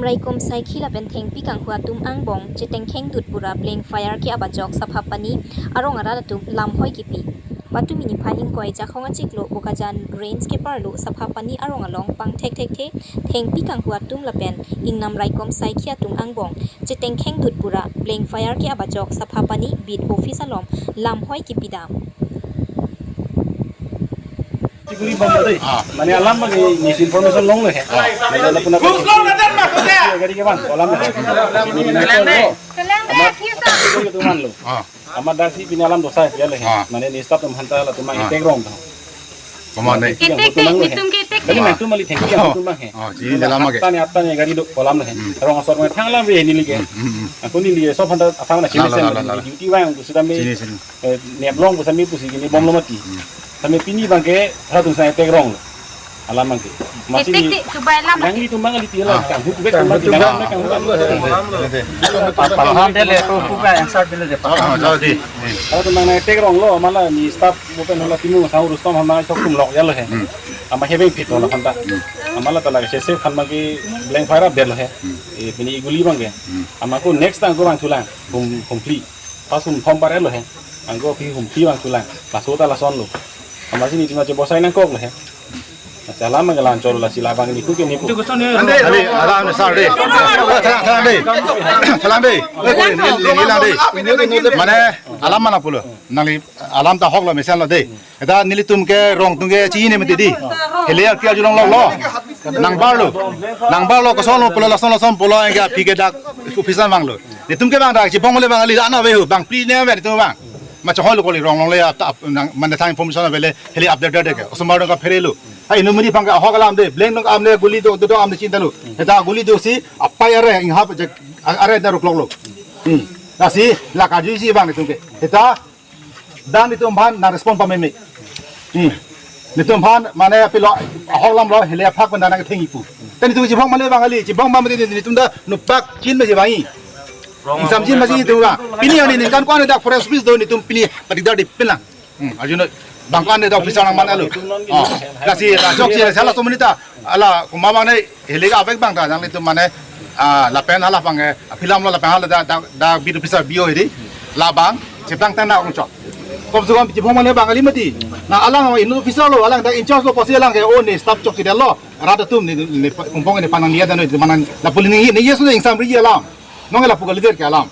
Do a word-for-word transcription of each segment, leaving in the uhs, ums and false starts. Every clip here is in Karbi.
Raikom Saikhi lapen thengpi kanghu atum angbong chetengkheng dut pura playing fire ke abajok Saphapani arong arat atum lamhoi kipi. Patumi niphai ingkoi Jakhong achiklo Bokajan Range keparlo Saphapani arong along pangthek thekthe thengpi kanghu atum lapen ingnam raikom saikhi atum angbong chetengkheng dut pura playing fire ke abajok Saphapani beat office along lamhoi kipidam. Chikuri bom dei. Ah. Mane alam bang misinformation longle he. Ah. Mane lapu na gari ke bang kolam he. Ini ini itu lo. Amat itu man lo. Ah. Amat daksi pini alam dosa ya le he. Ah. Mane ni staff atum aphanta latum mang Ah. attack rong tha. Komat ne? Attack, attack, attack, netum ke attack. Jadi Ah. netum mali thengpi Oh. atum bang he. Oh, jadi dalam age. Tani atani gari do kolam he. Hmm. Rong asor mane thang lam ve neli ke. Hmm, hmm, hmm. Aku neli sob aphanta aphang na La, la, chini la, la, la, la. Duty bang tu sudah me. Chini, chini. Eh, neplong pu sami pusi kini bomlo mati. Hmm. Sami pini bangke halatum sang attack rong lo. Alam bangke. Masih attack ni di coba alam. Nanglitum bang ali tiala Ah. kanghu kubek Kanghu tum bang tu kanghu bang. Kanghu tum bang. Paham dele, tu buka answer dele de. Oh, oh, jadi. Halatum bang attack rong lo, mala ni staff bukan hala timu sang Rustom hama sok tum lok ya lo he. Hmm. Ama heveng pit lo na phanta. Hmm. Amala tala ke sese khan bangke blank fire bel he. Hmm. Eh, pini guli bangke. Hmm. Ama ko next time ko bang tulang. Hum, hum free. Pas hum thom bar lo he. Ango aphi hum phi bang tulang. Laso ta lason lo. Amat si netum ache bosai nangkok lo he. Ache alam bang lanchor lasi labang ni ku ke ni ku. Ande, ande, alam ne sar de. Thalang, thalang de. Thalang de. Eh, kore, ni, ni, ni lang de. Mane, alam mana pulo. Nangli alam ta hok lo mesen lo de. Eta nelitum ke rong atum ke chini mati di. Hele arki arjulong lo lo. Nangbar lo. Nangbar lo koson lo pulo lason lason pulo yang ke aphi ke dak office an bang lo. Netum ke bang dak chibong le bang ali ana ve hu bang pri ne ve netum bang. Ma chahoi lo koli rong longle ya ta nang mane thang information avele hele update de ke. Osomar dong ka phere lo. Hai inut muni bang ka hok alam de, blank dong amne guli do do amne chinta lo. Eta guli do si apai are ingha je are da ruklok lo. Hmm. Lasi la kaju si bang netum ke. Eta dan netum aphan na respond pameme. Hmm. Netum aphan mane apilo ahok alam lo hele aphak pen dan nang thengji pu. Te netum chibong mane bang ali, chibong mane netum da nupak chin me je bangi. Ingsam chin masi netum bang. Pini ani ningkan ko ani dak forest office do netum pini patikdar di pinlang. Hmm, arjuno bang ko ani dak officer nang mana lo. Oh, lasi la jok si sala somonita. Ala kuma bang ne hele ka avek bang ta nang netum mane, ah, lapen hala bang, eh, aphi alam lo lapen hala da, da, da beat officer B O ini. Labang cheplang tanda ongchok. Kom se kom chibong mane bang ali mati. Na alang inut officer lo alang dak in charge lo pusi alang ke o ni staff chok kidel lo. Rat atum ni, ni kumpong ni panang liya dan ni manang la puli ni ni yes ni ingsam ri alam. Nong la pu ka leader ke alam.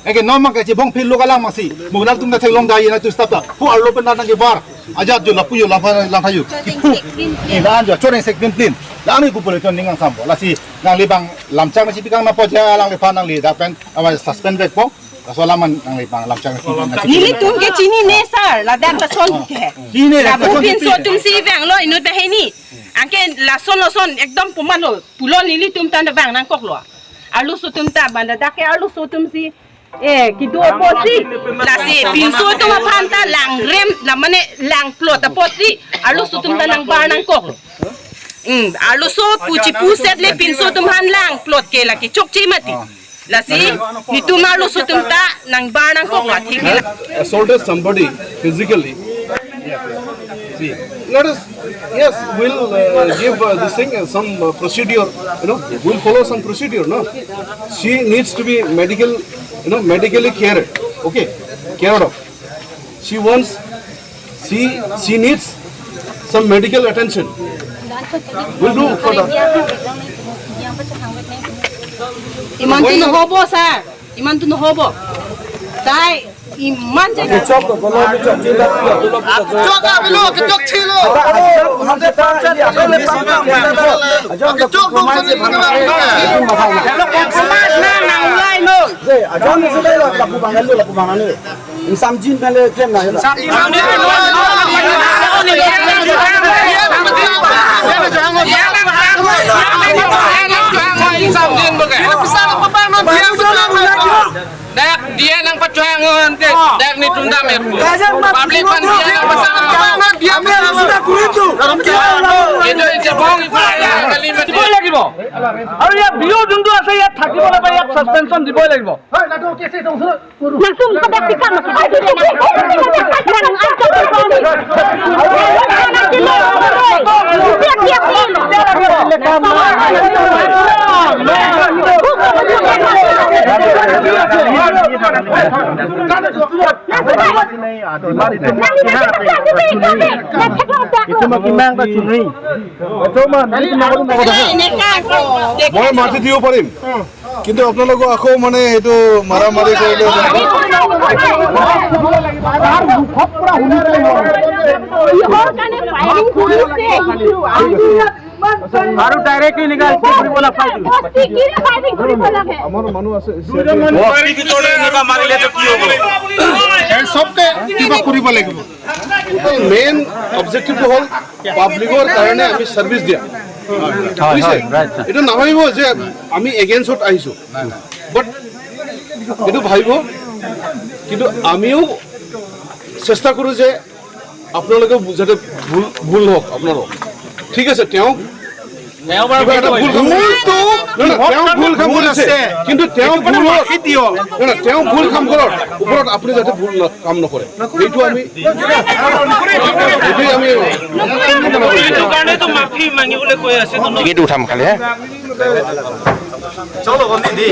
Eke non bang ke chibong phil lo alang masi. Mo alang atum na theklong dai na tu staff ta. Pu arlo pen na nang ke bar. Ajat jo lapu jo lang pha lang tha jo. Kipu. Ni la an jo choreng sek pin pin. La ani ku pole chon ning angsam bo. Lasi nangli bang lamchak nangsi pikang na po ja alangliphan nangli dak pen ama suspend vek po. Laso alam an nangli bang lamchak nangsi pikang na. Nelitum ke chinine sir. Ladak lason ke. Chini la lapu lason pinso atum si vanglo inut banghini. Anke lason lason ekdom puma lo. Pulo nelitum ta bang nangkok lo. Arloso atum ta bang dak ke arloso atum si. Eh, kedo apotsi. Lasi pinso atum aphan ta langrem, la mane langplot apotsi. Arloso atum ta nangbar nangkok. Hmm, arloso pu chipu set le pinso atum aphan langplot ke la kechokche mati. Lasi netum arloso atum ta nangbar nangkok la thik la. Assaulted somebody physically. See, let us, yes, we'll, uh, give, uh, this thing, uh, some, uh, procedure, you know, we'll follow some procedure, no? She needs to be medical, you know, medically cared, okay, cared of. She wants, she, she needs some medical attention. We'll do for the Iman tu no hobo, sir. Iman tu no hobo. Sai, iman je. Kechok ko kolo kechok chinta. Kechok a bilo, kechok chilo. Kechok dong sa ni. Hello, kong semas na nang lai no. Ajon ni sudah lah lapu bangan lo, lapu bangan ni. Ingsam jin pele klem na. Dak dia nang pacuangan te, dak netum dam er. Public pan dia nang pacuangan. Dia sudah kulit tu. Itu yang cebong itu yang kali mati. Dibo lagibo. Aru ya B O juntu ase ya thakibo na pai ya suspension dibo lagibo. Langsung ke dak tikam. মই মাতি দিব পাৰিম, কিন্তু আপোনালোকক আকৌ মানে এইটো মাৰা মাৰি কৰিলে কিহৰ কাৰণে ফায়াৰিং কৰিছে? আৰু ডাইৰেক্ট এনেকা কি কৰিব নাপায়। বস্তি কি ফায়াৰিং কৰিব লাগে? আমাৰ মানুহ আছে। বস্তি ভিতৰলৈ এনেকুৱা মাৰিলে তো কি হ'ব? এই চবকে কিবা কৰিব লাগিব। মেইন অবজেক্টিভটো হ'ল পাব্লিকৰ কাৰণে আমি চাৰ্ভিচ দিয়া, বুজিছে? এইটো নাভাবিব যে আমি এগেইনষ্টত আহিছো, বাট এইটো ভাবিব। কিন্তু আমিও চেষ্টা কৰোঁ যে আপোনালোকে যাতে ভুল ভুল হওক আপোনালোক, ঠিক আছে? তেওঁ তেওঁ বাৰু কিবা এটা ভুল কাম কৰিছে। নহয়, নহয়, তেওঁ ভুল কাম কৰিছে, কিন্তু তেওঁ ভুল হওক। নহয়, নহয়, তেওঁ ভুল কাম কৰক, ওপৰত আপুনি যাতে ভুল ন- কাম নকৰে, সেইটো আমি, সেইটোৱে আমি এইটো কাৰণেতো মাফি মাগিবলৈ কৈ আছে। টিকেট উঠাম খালি হে। চলো বন্দি দি।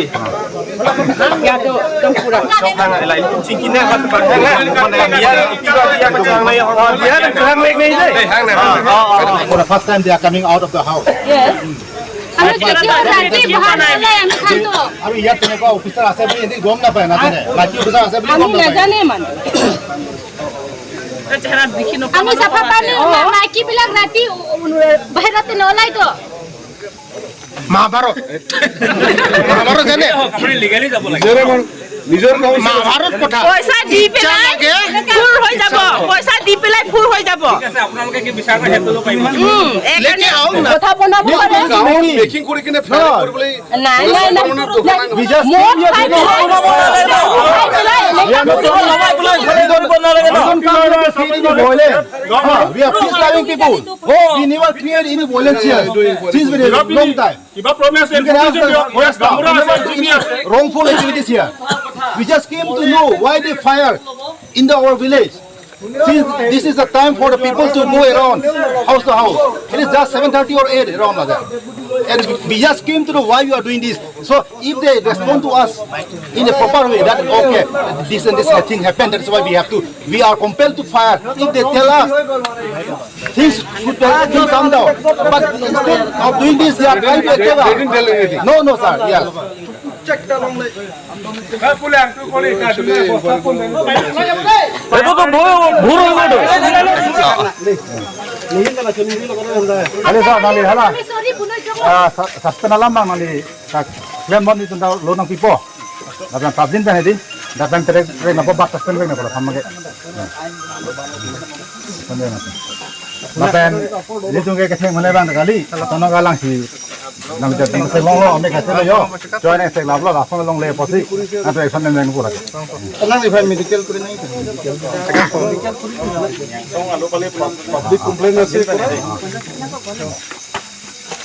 For the first time, they are coming out of the house. Yes. আমি কেতিয়াও ৰাতি বাহিৰ নোলাই, আমি শান্ত। আৰু ইয়াত তেনেকুৱা অফিচাৰ আছে বুলি এনে গম নাপায়, নাজানে। মাইকী অফিচাৰ আছে বুলি আমি গম নাপায়। নাজানে মানে। আমি চাফা পানী মাইকী বিলাক ৰাতি বাহিৰতে নোলাইতো। মহাভাৰত। মহাভাৰত জানে? নিজৰে মানে নিজৰ গাঁও মহাভাৰত কথা। পইচা দি পেলাই লাগে। ফুৰ হৈ যাব। পইচা দি পেলাই ফুৰ হৈ যাব। আপোনালোকে কি বিচাৰ কৰে সেইটো পাইব। উম, এক লেকে আও না। কথা বনাব পাৰে। গাঁৱৰ মেকিং কৰি কিনে ফ্লাই কৰিবলৈ নাই নাই নাই। We just মদ came here খাই to পেলাই, মদ খাই পেলাই এনেকা We don't come here to feed any violence. We are peace-loving people. We never create any violence here since very long time. কিবা প্ৰব্লেম আছে? You can ask the forest staff. We never do any wrongful activities here. We just came to know why they fire in the, our village. Since this is the time for the people to go around house to house. It is just seven thirty or eight around like that. And we just came to know why you are doing this. So if they respond to us in a proper way, that okay, this and this thing happened, that's why we have to, we are compelled to fire. If they tell us things should be, be calm down, but instead of doing this, they are trying to attack us. No, no, sir. Yes. এইটোতো ভুল ভুল হৈ গ'ল। Nali sa, nali hala. Ah, sa- suspend alam bang nali. Sa- claim bon itu lo nang pipo. Dapat tabjin pen hedi. Dapat trek trek napa bak suspend pen napa sama ke. Dapat ini tuh kayak kecil mana bang kali. Atau nang galang si. Nang jadi nang selong lo, ame kasih lo yo. Join yang selap lo, langsung long le posi. Atau action nang nang pura. Nang di medical kuri nang. Public complaint nasi.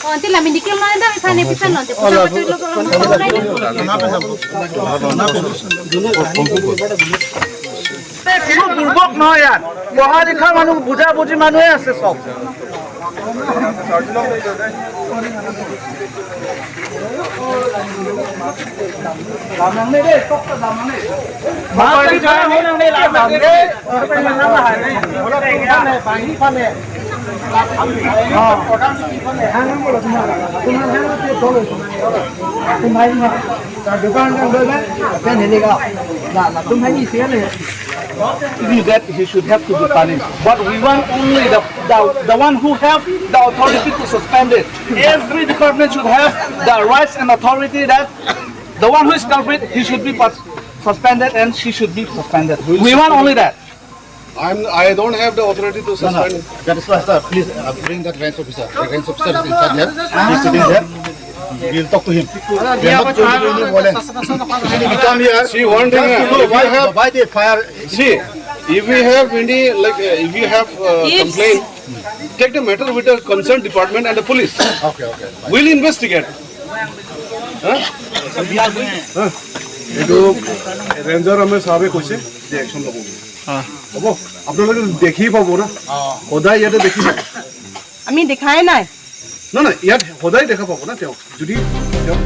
Oh, nanti lah medical mana dah sana pisan nanti pusat betul lo kalau mau. কোনো বুৰ্বক নহয় ইয়াত। পঢ়া লিখা মানুহ, বুজা বুজি মানুহে আছে চব। That he should have to be punished. But we want only the, the, the one who have the authority to suspend it. Every department should have the rights and authority that the one who is culprit, he should be pus- suspended and she should be suspended. We want only that. I'm, I don't have the authority to suspend. That is why, sir, please uh, bring that range officer. The range officer is inside here. He's sitting there. We'll talk to him. We are not going to do any violence. Actually, we come here. See, one thing, just to know why, why they fire. See, if we have any, like, uh, if you have uh, complaint, take the matter with the concerned department and the police. Okay, okay. We'll investigate. Huh? Huh? এইটো ৰেঞ্জাৰ আমি ছাবে কৈছে যে একশ্যন ল'ব বুলি। হ'ব, আপোনালোকে দেখি পাব না, সদায় ইয়াতে দেখি পাব। আমি দেখাই নাই। নহয় নহয়, ইয়াত সদায় দেখা পাব না তেওঁক। যদি তেওঁ